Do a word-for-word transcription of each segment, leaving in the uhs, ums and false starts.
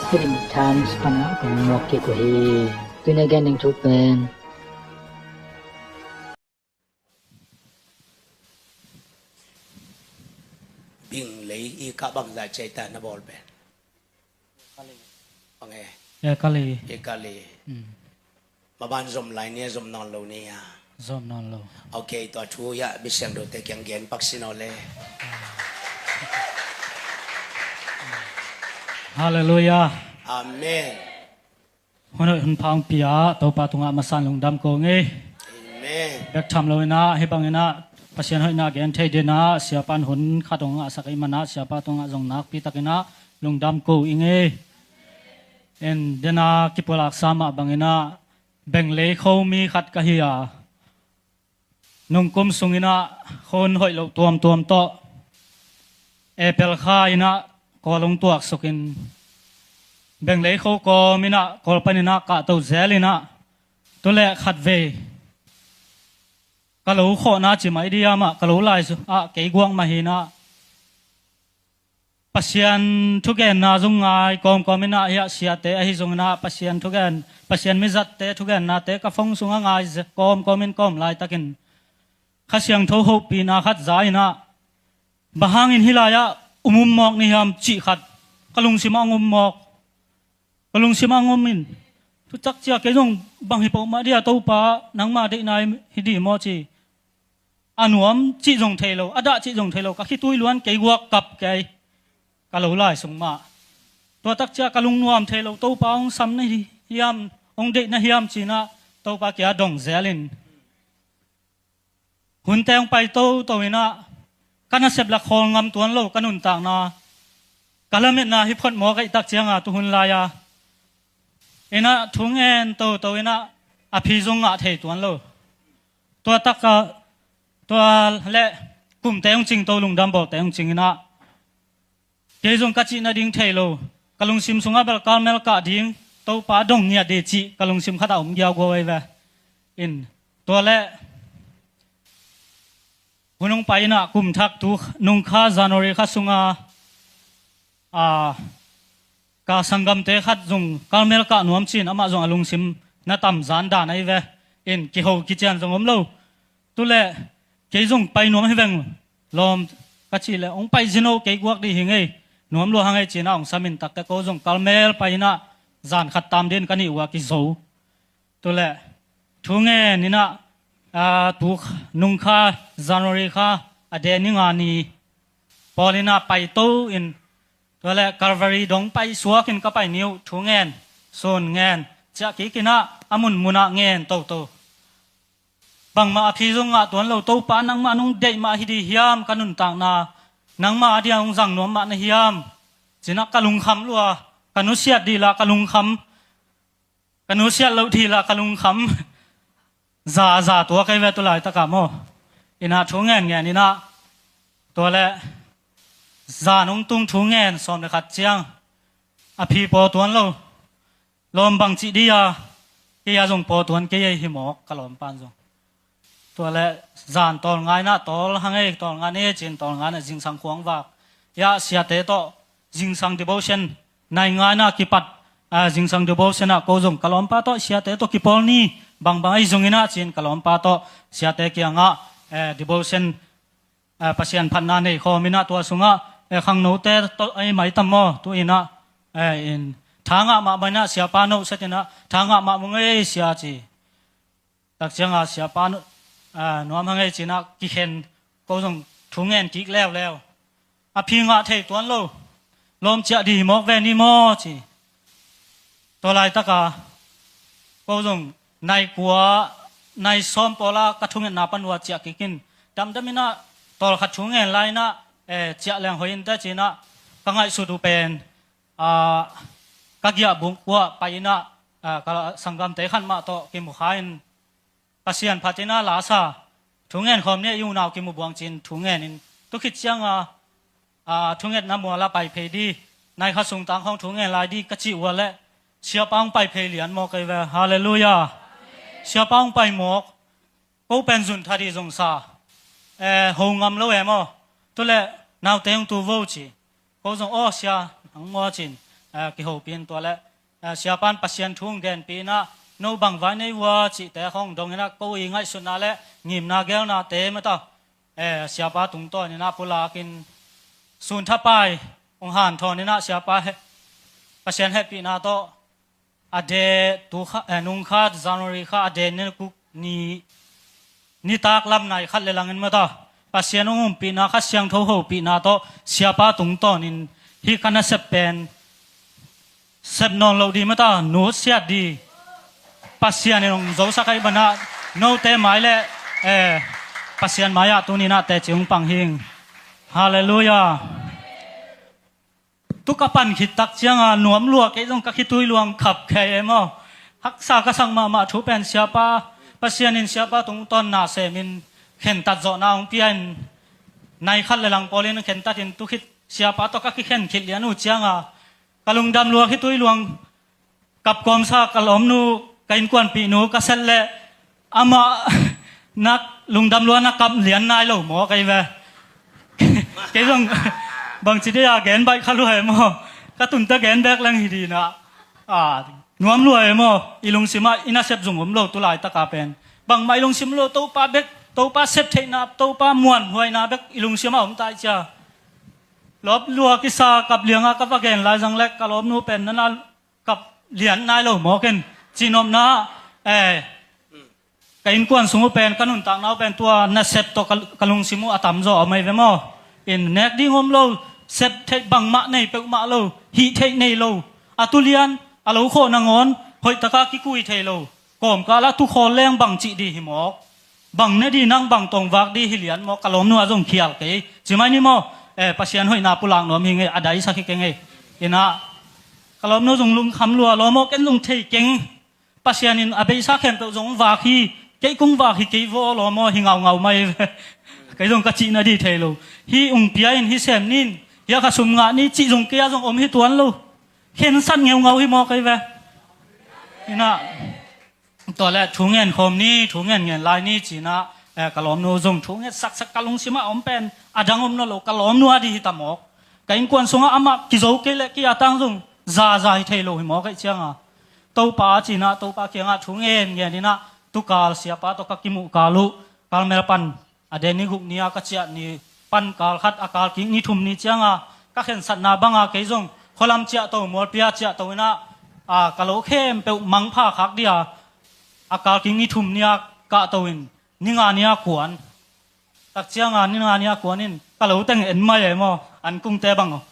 Philip Times pana kong muak kik uh hi. Tuni a gen ding thu pen Binglei i kah bangzah ciai ta na bawl pen. Bang e. E kali. I kali. Mm. Maban zom lai ni a, zom nawn lo ni a. Zom nawn lo. Ok, tua thu ya bisiang dote kiang gen pak sin aw le. Halleluiah. Amen. Hun hoih hun pha hong pia Topa tungah masan lungdam ko ngei. Amen. Bek tham lo inah hih bang inah Pasian hoihna gen thei dinah siapan hun khat hong ngahsak ei manah siapa tungah zong nakpi takinah lungdam ko i ngei. En dena kipulaksa mah bang inah Benglei kho mi khat ka hi a, nungkum sung inah khun hoih loh tuamtuam tawh April kha inah Kawl hong tuaksukin Benglei kho kawm inah Kawl pan inah kahto zel inah tuleh khatvei ka lo khawhna ci mai diam ah ka lo lai ah kei guak mah hi inah Pasian thugenna zong ngai kawmkawm inah hiah siate ahi zong inah Pasian thugen, Pasian mizatte thugennate ka phone sungah ngai kawmkawm in kawm laitakin Kha Siangtho hopihna khat za inah bang hangin hih lai-ah um um mawk ni hiam cih khat ka lungsimah hong um mawk. Ka lungsimah hong um in thutak cia kei zong bang hi peuhmah dia Topa nangma deihna hi dih maw ci. A nuam cih zong thei lo, a dah cih zong thei lo, ka khitui luan kei guak kap kei ka lo lai sung mah. Tua takcia ka lungnuam thei lo Topa hong sam na hi hiam, hong deih na hiam cinah Topa kia dong zel in hunte hong pai toto inah ka nasep la khawl ngam tuan lo ka nuntakna ka lametna hi phot mawk aih tak cianga tuhun lai-a inah thu ngen toto inah a phi zong ngah thei tuan lo. Tua taka tua le kumte hong cing to lungdam bawlte hong cing inah kei zong ka cih nading thei lo. Ka lungsim sungah bel Karmel kah ding Topa dong ngiat dih cih ka lungsim khatah om giauguau ei ve. In tua le hun hong pai inah kum thak tu nung kha January kha sunga a ka sanggamte khat zong Karmel kah nuam cin amah zong a lungsim na tam zan dan ahi ve. In kiho kician zong om lo. Tuleh kei zong pai nuam hi veng lawm ka cih leh hong pai zin o kei guak dih hi ngei nuam lua ha ngei cinah hong samin takteh ko zong Karmel pai inah zan khat tam din ka nih uh a kizo. Tuleh thu ngen inah a, tu nung kha January kha a de ni nga ni pawl inah pai to in tuleh Calvary dong pai suakin ka pai ni uh thu ngen sun ngen ciah kik inah a munmunah ngen toto. Bangmah a phi zong ngah tuan lo Topa nangmah nung deih mah hi dih hiam ka nuntakna nangmah a dia hong zang nuam mah na hiam cinah ka lungkham lua ka nusiat dih la ka lungkham ka nusiat loh dih la ka lungkham za za tua kei ve tu laitakah maw. Inah thu ngen ngen inah tua le zan hong tung thu ngen sawm le khat ciang a phi paw tuan lo. Lawm bang cih dih a kei a zong paw tuan kei ei hi mawk ka lawmpan zong. Tua le zan tawlnga inah tawl ha ngei tawlnga ni cin tawlnga inah zingsang khuang vak iah siate tawh zingsang devotion nai nga inah kipat a, zingsang devotion ah ko zong ka lawmpa tawh siate tawh kipawl ni bangbang ahi zong inah cin ka lawmpa tawh siate kiangah eh, devotion eh, Pasian phatna nei khawm inah tua sungah eh, khangnote tawh ahi maitam maw tu inah eh, in tha ngah mahmah inah siapa nohset inah tha ngah mahmah ngei sia ci. Takcianga siapa nuam hang ei cinah kikhen ko zong thu ngen kik leuleu. A phi ngah thei tuan lo. Lawm ciah dih hi mawk ve ni maw ci. Tua laitaka ko zong nai kua nai sawm pawla ka thungetna pan ua ciah kik in damdam inah tawlkhat thu ngen lai inah eh, ciah leng hoih inteh cinah ka ngaihsut uh pen ah, ka giahbuk uah pai inah ah, ka sanggamte khat mah tawh kimu kha in Pasian phat inah la sa thu ngen khawm ni a i unau kimu buang cin thu ngen in tukhit cianga ah, thungetna muala pai phei di nai kha sungtang khawng thu ngen lai di ka cih ua le siapa hong pai phei lian mawk ei ve. Halleluiah. Siapa hong pai mawk. Ko pen zun tha dih zong sa eh, ho ngam lo em aw. Tuleh naute hong tu vo ci. Ko zong aw sia nang maw cin eh, kihopih in tua le, eh, siapan Pasian thu hong genpih inah, no bang vai nei ua cihte hong dong inah, ko i ngaihsutna le ngimna gelnate mata, eh, siapa tungtawn inah pulakin sun thapai hong hanthawn inah siapa he, Pasian hehpihna tawh a de tu kha, eh, nung kha, January kha a de ni kuk ni, nitak lam nai khat le langin mata Pasian hong umpihna, Kha Siangtho hopihna tawh siapa tungtawnin hih ka nasep pen sep nawn loh di mata, nusiat di. Pasian in hong zosak ahi banah note mai le, eh, Pasian mai-ah tuninah teci hong pang hing. Halleluiah. Tu ka pan khit tak cianga nuam lua, kei zong ka khitui luang khap khei e maw. Haksa ka sak mahmah thu pen siapa, Pasian in siapa tungtawn na semin khentat zawhna hong pia in, nai khat le lang pawlin khentat in tu khit siapa tawh ka kikhen khit lian uh cianga ka lungdam lua, khitui luang kapkawmsa ka lawmnu, ka innkuanpihnu ka set leh amah nak lungdam lua na kap lian nai lo maw kei ve. Kei zong bangci dei a gen baih kha lua e maw. Ka tunta gen bek leng hi dinah, a, nuam lua e maw. I lungsimah i nasep zong om lo tu laitaka pen. Bangmah i lungsim lo, Topa bek, Topa sep theihna, Topa muanhuaina bek i lungsimah om tai cia. Lawp lua kisa kap lianga ka va gen lai zang leh ka lawmnu pen nana kap lian nai lo mawk in, cihnopna, eh, ka innkuan sung uh pen, ka nuntakna uh pen tua nasep tawh ka, ka lungsim uh a tamzaw a mai ve maw. In nek ding om lo, sep theih bangmah nei peuhmah lo, hih theih nei lo, a tu lian, a lo khawh nangawn hoihtaka kikui thei lo, kawmkalah tukhawl leng bang cih di hi mawk. Bang ne di nang, bang tawngvak di hi lian maw, ka lawmnu a zong khial kei. Ci mai ni maw, eh, Pasian hoihna pulak nuam hi ngei, a daisak hi kei ngei. Inah, ka lawmnu zong lungkham lua lawm aw, ken zong thei keng. Pasian in a beisa khempeuh zong vak hi, kei kung vak hi kei vaw lawm aw, hi ngaungau mai. Kei zong ka cihna di thei lo. Hi ung pia in, hi sem nin, hi a kha sum ngah ni cih zong kei a zong om hi tuan lo. Khensat ngeungau hi maw kei ve. Inah, tua le thu ngen khawm ni, thu ngen ngen lai ni cinah, eh, ka lawmnu zong thu nget saksak, ka lungsimah om pen a dang om nawn lo, ka lawmnu a di hi ta mawk. Ka innkuan sungah amah kizo kei le kei a tang zong zaza hi thei lo hi mawk aih cianga. Topa cinah, Topa kiangah thu ngen ngen inah, tukal siapa tawh ka kimuh kal uh, Carmel pan a de ni guk ni-a ka ciah ni pan kal khat, a kal kik ni thum ni cianga ka khensatna banga kei zong khualam ciahto, mualpia ciahto inah, a, ka lo khempeuh mangpha khak dia, a kal kik ni thum ni-a kahto in, ni nga ni-a kuan. Tak cianga ni nga ni-a kuan in ka lo teng en mai e maw, an kungte bang aw.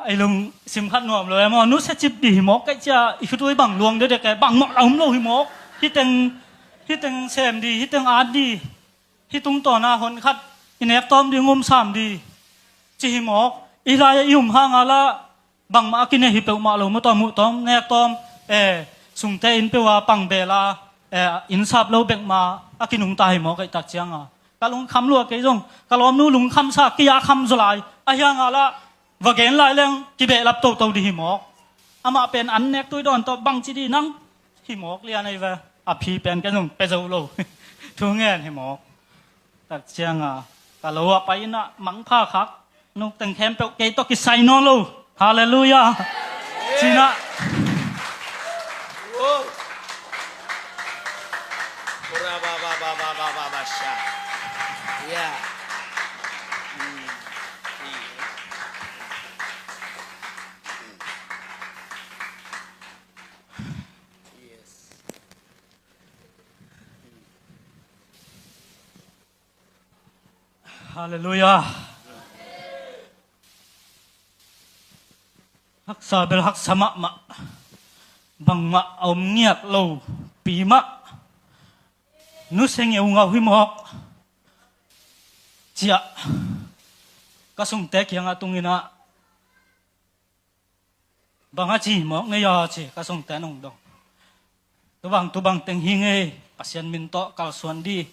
I lungsim khat nuam lo e maw, nusia cip di hi mawk kei cia, i khutui bang luang dedek e, bangmah la um lo hi mawk. Hiteng, hiteng sem di, hiteng at di, hi tungtawna hon khat i nek tawm di, ngum sam di, ci hi mawk. I lai i um hanga lah bangmah a kine hi peuhmah lo, mu tawm, muh tawm, nek tawm, eh, sungte in peuh a pang bela, eh, inn sap lo bekmah a kinungta hi mawk aih tak cianga. Ka lungkham lua kei zong, ka lawmnu lungkhamsa kei a kham zaw lai, a hianga lah va gen lai leng kibehlap toto di hi mawk. Amah pen an nek tui dawn tawh bangci di nang hi mawk lian ahi ve. A phi pen ken zong pia zo lo. Thu ngen hi mawk. Tak cianga ka lo ah pai inah mangpha khak nuk teng khempeuh kei tawh kisai nawn lo. Halleluiah. Cinah. Halleluiah. Haksa bel haksa mahmah. Bangmah a om ngiat lo pi mah. Nusia ngeungau hi mawk. Ciah. Ka sungte kiangah tunginah bang a ci mawk ngei a ci, ka sungte nong dong. Tubang, tubang teng hi ngei, Pasian min tawh kalsuan di.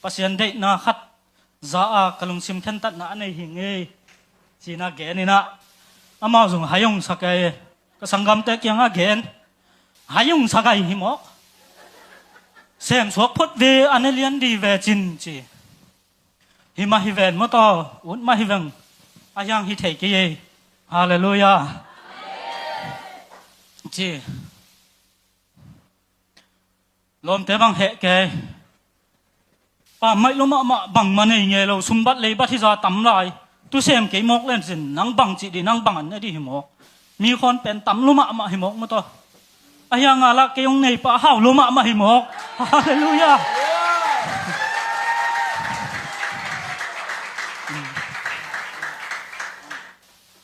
Pasian deihna khat za a ka lungsim khentatna a nei hi ngei. Cinah gen inah amau zong hai hong sak ei. Ka sanggamte kiangah gen. Hai hong sak ei hi mawk. Semsuak phot ve, a ne lian di ve cin ci. Hi mah hi ven maw taw, ut mah hi veng. A hiang hi thei kei ei. Halleluiah. ci. Lawmte bang heh kei. Pa maih lo mahmah, bangmah nei ngei lo, sumbat leibat hi za tam lai. Tusem kei mawk len sin, nang bang cih dih, nang bang an ne dih hi mawk. Mi khawn pen tam lo mahmah hi mawk maw taw. Ahi hang a lah kei hong nei pa hau lo mahmah hi mawk. Halleluiah.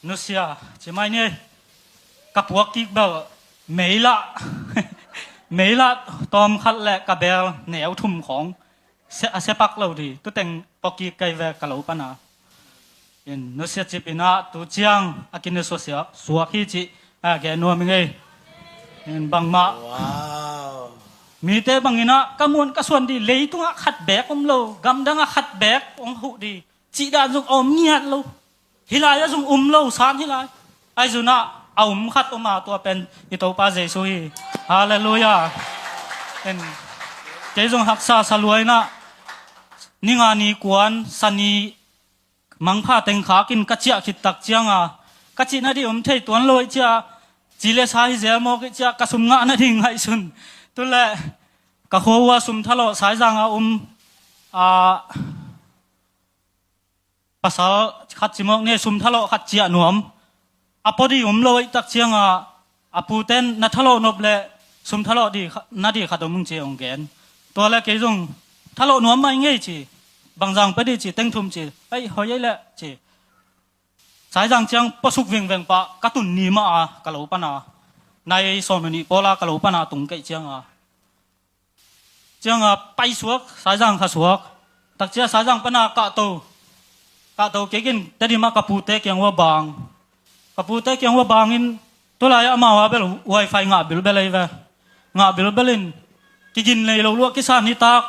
Nusia ci mai ni. Ka puak kik bel meilah, meilah tawm khat le ka bel neu thum khawng se, a sepak lo di. Tuteng puak kik kei ve ka lo pana. In nusia cip inah tu ciang a kine suasiak suak hi cih a gen nuam i ngei. In bangmah. Wow. Mite bangin ah ka muan ka suan di, leitungah khat beek om lo, gamdangah khat beek hong huh di. Cih dan zong a om ngiat lo. Hih lai-ah zong um lo, san hih lai. Ahi zunah a um khat om a, tua pen i Topa Jesu hi. Halleluiah. En. Kei zong haksa sa lua inah, ni nga ni kuan, sa ni mangpha teng khakin ka ciah khit tak cianga, ka cih nading om thei tuan lo ih cia, ci le sa hi zel mawk ih cia, ka sum ngah nading ngaihsun. Tuleh ka khua uh a sum thalawh Saizang a um, a, pasal khat cimawk ni, sum thalawh khat ciah nuam. A pawdi um lo ih tak cianga, a puten na thalawh nop le sum thalawh di kha-, na di khat om ung ci hong gen. Tua le kei zong thalawh nuam mah i ngei ci. Bangzang pia di ci, teng thum ci. Ei, hoi ei leh ci. Saizang ciang puasuk vengveng pah ka tun ni mah a ka lo pana. Nai sawm le nih pawla ka lo pana tung keih cianga. Cianga paisuak, Saizang kha suak. Takcia Saizang pana kahto. Kahto kekin Tedim ah ka pute kiang ua bang. Ka pute kiang ua bangin tulai ah amau a bel wifi ngah bilbel ei ve. Ngah bilbelin kigin nei lo luah kisa nitak.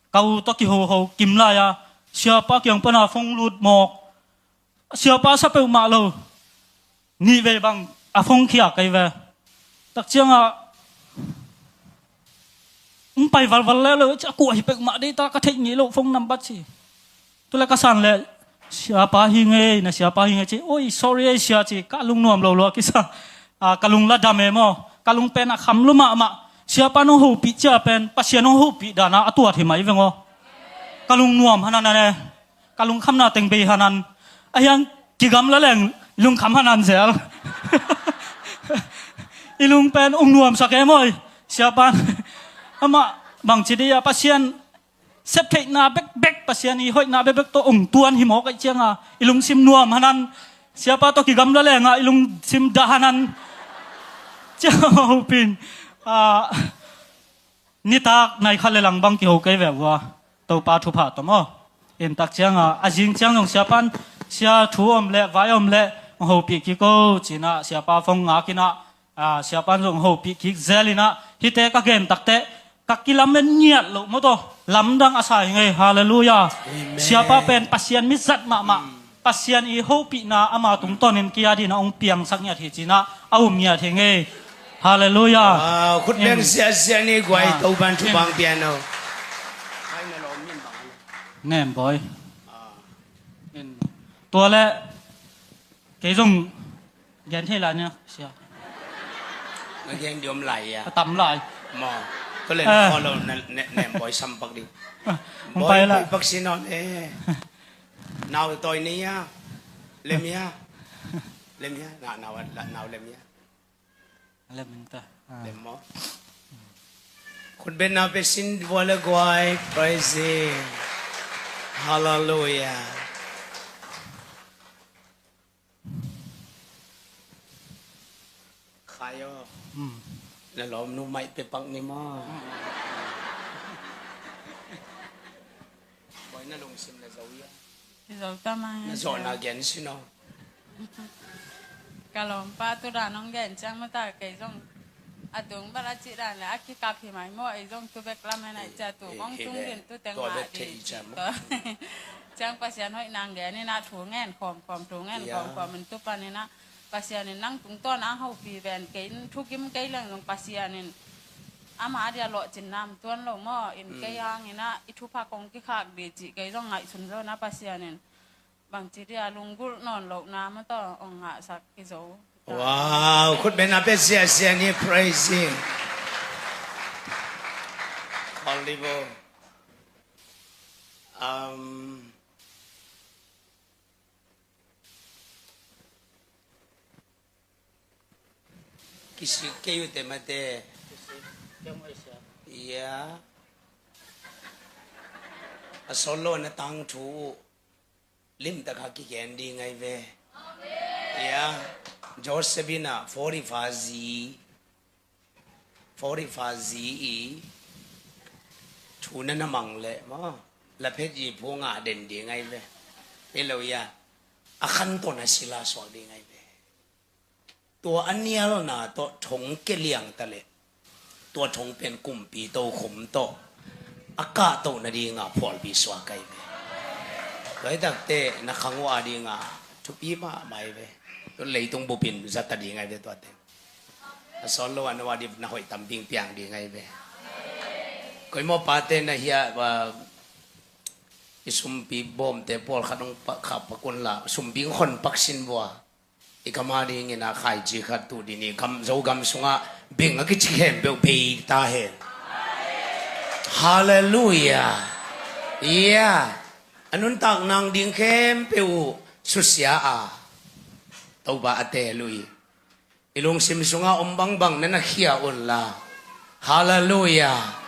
Ka u tawh kihoho kim lai-a siapa kiang pana phone lut mawk. Siapa sa peuhmah lo. Nih vei bang a phone khia kei ve. Takcianga hong pai valval lelo, a kuah hi peuhmah deita ka theih ngei lo phone number ci. Tule ka san le, siapa hi ngei, na siapa hi ngei ci. Oi, sorry ei sia ci, ka lungnuam lo lua kisa. A, ka lung la dam e maw. Ka lung pen a kham lu mahmah. Siapa nong hopih cia pen Pasian nong hopih dana a tuat hi mai veng aw. Ka lungnuam hanan a ne. Ka lungkhamna teng bei hanan. A hiang kigamla leng lungkham hanan zel. I lung pen ung nuamsak e maw. Siapan amah bangci dih a Pasian septheihna bekbek, Pasian i hoihna bekbek tawh ung tuan hi mawk aih cianga i lungsim nuam hanan. Siapa tawh kigamla lenga i lungsim dah hanan. Ciang hopin a, nitak nai khat le lang bang kiho kei ve ua. Topa thupha tawh maw. In tak cianga a zing ciang zong siapan sia thu om le vai om le hopih kiko cinah siapa phone ngakinah, a, siapan zong hopih kik zelinah hite ka gen takteh ka kilamen ngiat loh maw taw. Lamdang a sa hi ngei. Halleluiah. Amen. Siapa pen Pasian mizat mahmah. Pasian i hopihna ama tungtawnin kia dina hong piangsak ngiat hi cinah a um ngiat hi ngei. Halleluiah. Wow, khut beng siasia ni guai. Topan thupang piano. Nem bawi. Tua le kei zong gen thei lai nia sia. Na gen diom lai ia. A tam lai. Maw. Tua le khaw lo na nem bawi sampak ding. Bawi pak si nawn e. Nau tawi ni ia. Lem ia. Lem ia. Nau lem ia. Lem in ta. Lem maw. Khut benna pe sin vua le guai. Praise him. Halleluiah. Khai aw. Na lawmnu maih pe pak ni maw. Bawi na lungsim na zo ia. Zo ta ma. Na zawhna gen sin aw. Ka lawmpa tu dan hong gen ciang mata kei zong a tung bal a cih dan le a kikap hi mai maw, ei zong tu bek lam hen a cia tu kong tung din tu teng mah di ci tawh. Ciang Pasian hoih nang gen inah thu ngen khawmkhawm, thu ngen khawmkhawm in tu pan inah Pasian in nang tungtawn ang hopi ven kei in thukim kei leng zong Pasian in ama a dia lawhcin nam tuan lo maw, in kei hang inah i thupha kong kikhak di cih kei zong ngaihsun zo na Pasian in bangci dia lunggulh nawn lohna maw taw ong ngahsak hi zo. Wow, khut beng a pia sia sia ni, praise him. Holy bo. Um, kisik kei uh te mate. Ya. A solo na tangthu uh limtak a kigen ding ahi ve. Ya. Joseph in a forty-five zi, forty-five zi i thu na na mang leh maw, laphet i phu ngah den ding ahi ve. Hi lo ya. A khan tawh na sila suak ding ahi ve. Tua a nialna tawh thong kia liang ta leh, tua thong pen kumpi tokhom tawh a kahtoh nadinga phualpi suak ahi ve. Tua hi takte na khang uh a dinga thupi mahmah ahi ve. Tua leitung bupin zat a ding ahi ve tuate. A solo a no a ding na hoih tam ding piang ding ahi ve. Koimawh pate na hia, i sumpi bawmte pawlkhat hong pak, kha pak un la, sumpi hong khon pak sin vua. I gam a dingin a khaici khat tu dini gam, Zogam sungah beng a kici khempeuh bei ta hen. Halleluiah. Ia, a nuntak nang ding khempeuh uh susia a, Topa a teel uh hi. I lungsim sungah om bangbang na na khia un la. Halleluiah.